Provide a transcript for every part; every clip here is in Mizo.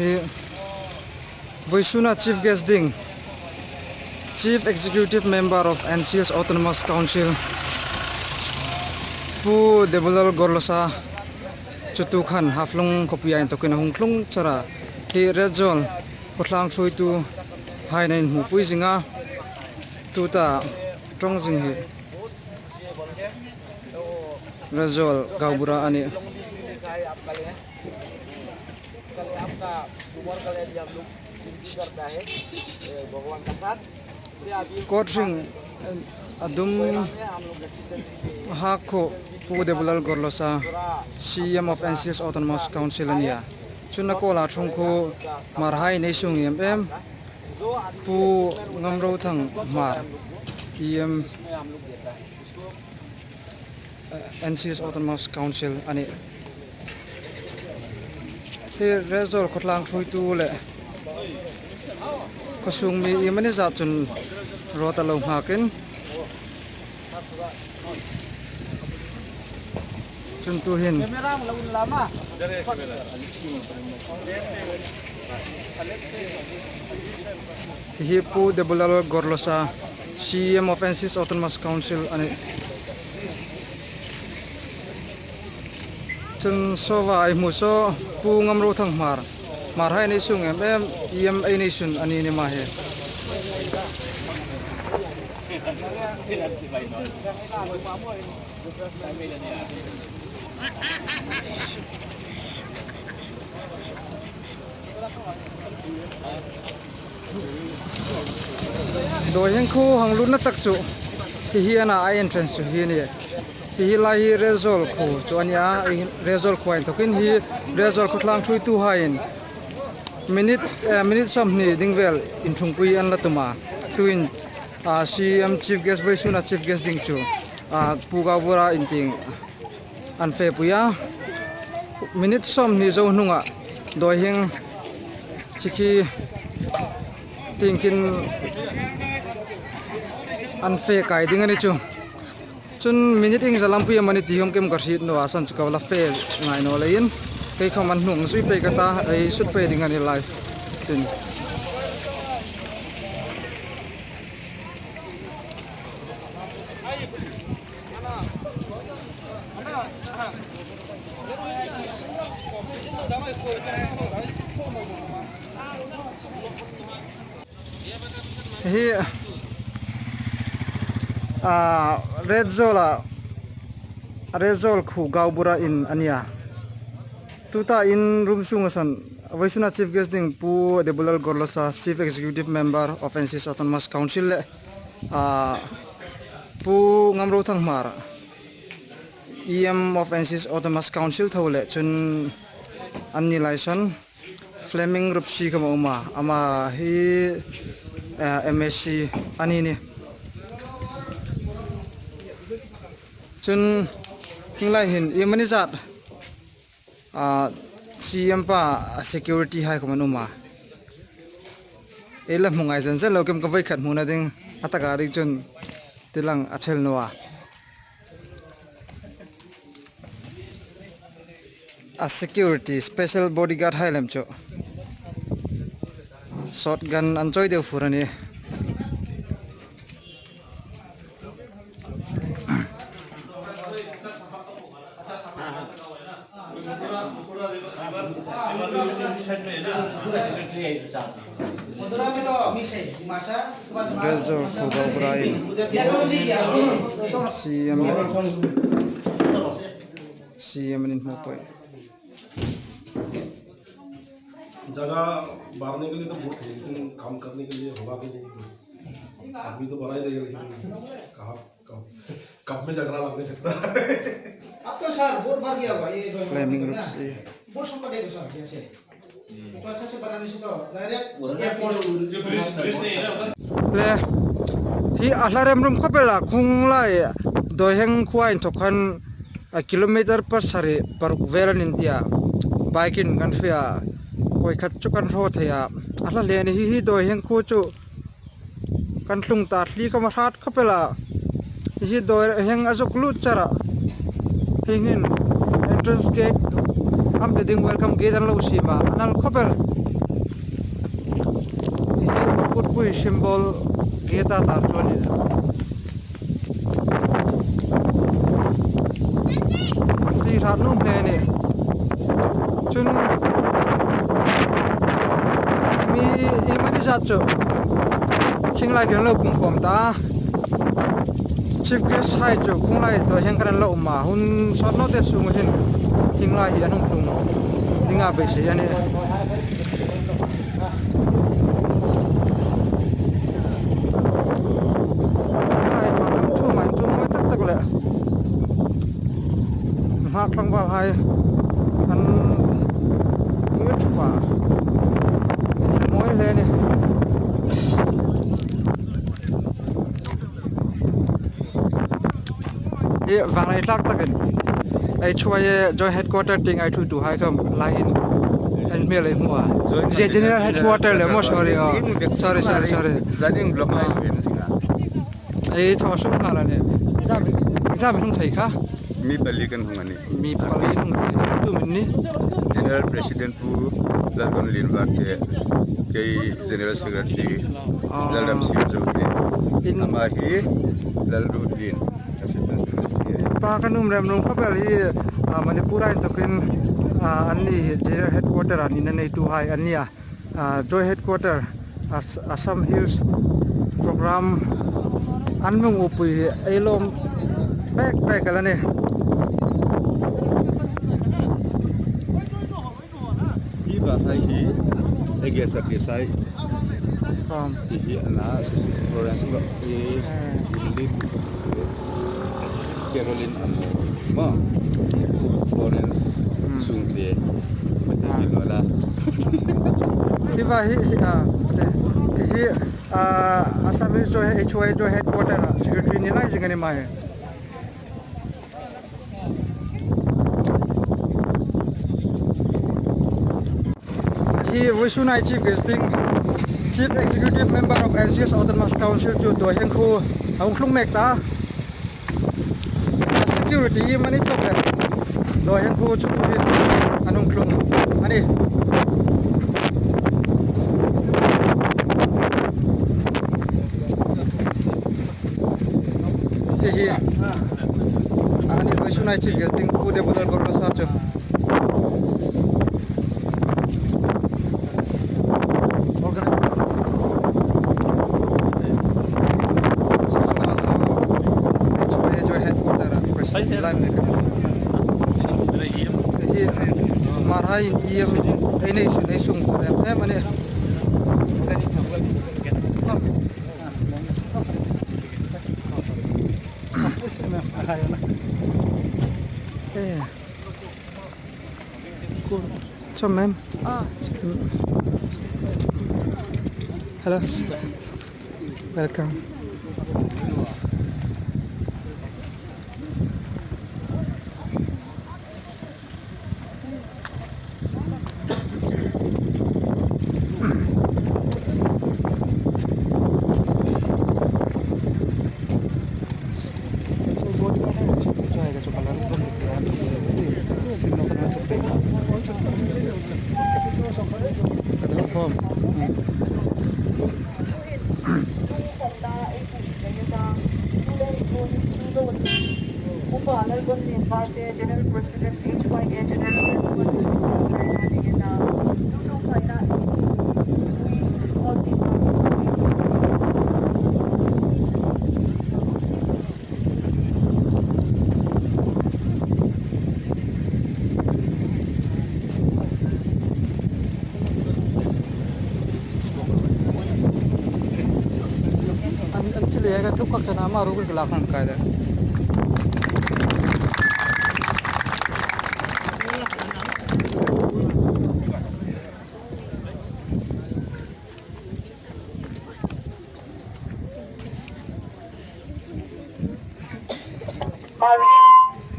Hi Vaisuna Chief Guest ding Chief Executive Member of NCS Autonomous Council Pu Debolal Gorlosa chu tu khan Haflong khawpui ah intawkin a hung thlung char a, hi Redzawl khawthlang hruaitu hain a inhmuhpui zing a, tuta tawng zing hi Redzawl Gaubura a ni. Coat hring a dum hak khuh Pu Debolal Gorlosa CM of NCS Autonomous Council a nia. Chuna kawl ah thung khu Hmar Hai nei sung em em Pu Ngamrothang Hmar EM NCS Autonomous Council a ni. Hi Resort khawtlang hruaitu leh khawsung mi im a ni zah chun road a lo nghakin chun tu hin hi Pu Debolal Gorlosa CM of NCS Autonomous Council a ni. Chun sofa ai hmuh saw pu ngam ro thang hmar hmar hai nei sung em em em ei nei sun a ni ni ma he. Dawi heng khu hang lut na tak chu ti hian a a entrance chu hi a ni. Ti hi lai hi Relzawl khu chu a nia Relzawl khua in thawkin hi Relzawl khawthlang hruaitu hain minute eh minute sawmhnih ding vel inthungpui an la tum a tuin ah CM chief guest Vaisuna chief guest ding chu ah Pu Gaubura intih an fe pui a minute sawmhnih zo hnungah dawi heng chi khi tingkin an fe kai ding a ni chu. Chun minute eng za lampui emawni tih hian kem ka hriat hnuah sawn chu ka la fe ngai nawh leiin kei khawm an hnung zui phei ka ta ei sut phei ding a ni lai tin. Hi ah red zawl ah red zawl khu gau bura in a nia tuta in room chhungah sawn Vaisuna chief guest ding Pu Debulal Gorlosa chief executive member of N_C_S autonomous council leh ah Pu Ngamrothang Hmar E_M of N_C_S autonomous council tho leh chun an ni lai sawn. Fleming Rupsi kha maw awm a amah hi msc a ni ni chun heng lai hin eng mani zat ah CM pa security hai khawm an awm a ei la hmu ngai zen zen lo kem ka vawikhat hmuhna ding a takah ding chuan tilang a then lo a. A security special bodyguard hai lem chu shotgun an chawi deuh fur a ni. Resor Khubabra in CM leh CM an inhmuh pawih. जगह बांधने के लिए तो बहुत है लेकिन काम करने के लिए होगा कि नहीं आदमी तो बना ही देगा लेकिन कहाँ कब कब में झगड़ा लग नहीं सकता अब तो सर बोर्ड भर गया हुआ ये जो Flaming Rupsi. Board सब पड़ेगा सर जैसे तो अच्छा से बनाने से तो direct airport Le hi a hla rem rum khawp vel ah khung lai dawiheng khua in thawk khan a kilometer pasarih paruk vel an intia bike in kan hria kawi khat chu kan hraw thei a a hla hle a ni hi hi dawiheng khu chu kan hlung ta thli khawm a hrat khawp vel a hi dawiheng a zuk lut char a hei hnin entrance gate am ti ding welcome gate an lo siam a a nal khawp vel. pui symbol gate a tar chu a ni. Tui hrat nuam hle a ni. Chun mi engmahni zat chu khinglai khi an lo pumkhawm ta a. Chief guest hai chu khunglai tuah hian khan an lo awm a hun sawt nawt te chhung ahin khinglai hi an awm hlum ding a beisei a ni. Nghah tlangval hai an ngir thup a mawi hle a ni. Ih vanglai tlak takin ei thuai e joint headquarter tih ngai thu tu hai kha laiin an hmel a hmu a general headquarter leh maw sorry aw sorry sorry sorry ei thaw hrim nghal a ni exam hnung thei kha mi pali kan hung a ni mi pali hnung thei tu min ni general president pu Lalton Linvar te kei general secretary Lalram Siam Zo te amah hi Lalrutlin assistant secretary a ni. Pa kan um rem nung khawvel hi Manipur a inthawkin an ni hi General Headquarter ah nihna neitu hai an ni a, Joint Headquarter Assam Hills Programme an mung upui hi ei lawm pek pek a la ni. Hi va hai hi ege sakrisai ti hi ana Florence i Caroline amo mo Florence Sungte mate hi lola hi va hi hi hi Assamese jo HY jo headquarter secretary ni lai jing ani mai. Hi Vaisunai Chief Guesting Chief Executive Member of NCS Autonomous Council chu tuah hian khu a hung thlung mek ta a security hi mani tawk le tuah hian khu chu turin an hung thlung a ni. Hei hi ani Vaisunai Chief Guesting Pu Debolal Borlosa chu. So ma'am. Hello. Welcome.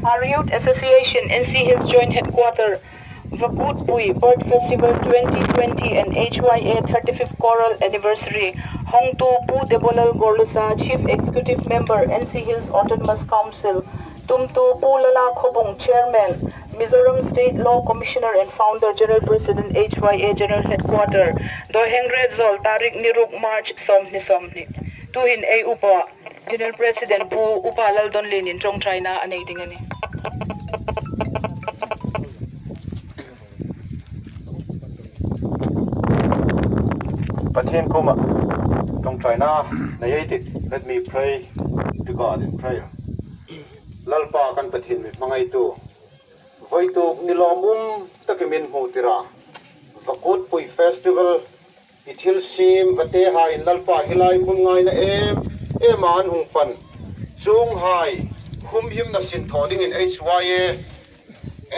Marriott Association NC Hills Joint Headquarter Vakut Pui Bird Festival 2020 and HYA 35th Choral Anniversary Hongtu Pu Debolal Gorlusa Chief Executive Member NC Hills Autonomous Council Tumtu Pu Lala Khobung Chairman Mizoram State Law Commissioner and Founder General President HYA General Headquarter Dawiheng Retzawl Tarik ni ruk March 20 20 Tuhin ei Upa General President Pu Upa Laldonlin in tawngtaina a nei ding a ni. Pathian kuma tawngtaina nei ei tit Let me pray to God in prayer. Lalpa kan Pathian mi hmangaitu Vawituk ni lawmum takin min hmuh tirah Vakutpui Festival i thil sim va te hain Lalpa hi lai hmun ngaina em em a an hung pan chung hai humhimna sin thaw dingin HYA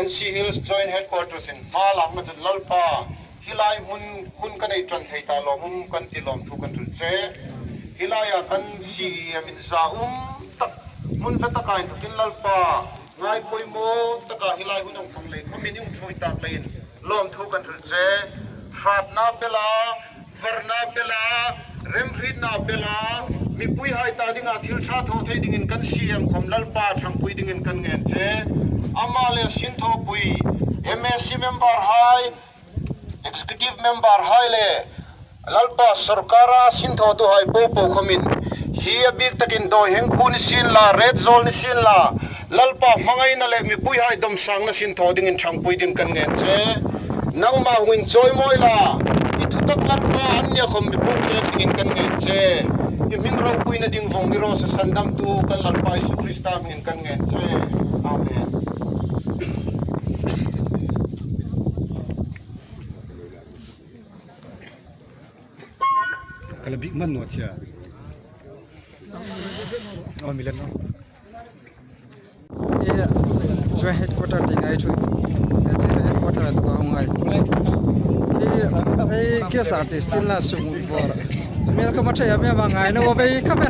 NC Hills Joint Headquarters in hma lakna chu Lalpa hi lai hmun hun ka nei tan thei ta lawmum kan ti lawm thu kan tul che. Hi laiah kan CEM in za um tak hmun hla takah in thawkin Lalpa Ngai pawimawh takah hi lai hun ong thang lei khuamin i um thawi tak lei in lawmthu kan hrilh che. Hratnak bela, varnak bela, remhritnak bela, mipui hai ta dingah thil tha thaw thei dingin kan CM khom Lalpa thlangpui dingin kan ngen che. Amah le Sinthawpui MAC member hai, Executive member hai le Lalpa sorkar a sinthawtu hai popo khomin hi a bik takin dawi heng khu ni sin la, ret zawl ni sin la, Lalpa hmangaihna leh mipui hai dawmsangna sinthaw dingin thangpui ding kan ngen che. Nangmah hungin chawimawi la, i thutak Lalpa an nia khawm mipung pek dingin kan ngen che. I hming ropuina ding vawng ni rawh se sandamtu kan Lalpa Isu Krista hmingin kan ngen che. Amen. Kala big man no thia. Oh milan no. E joint headquarter ti ngai chu. Joint headquarter to ka ngai. E ei ke sa artist tin la sung vor. Mel ka ma thaya me ma ngai no be ka me.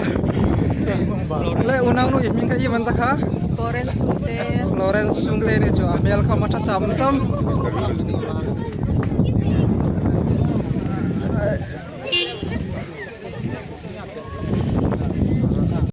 Le unau nu i ming ka i man ta kha. Florence Sungte. Florence Sungte ni chu a mel kha ma tha cham cham.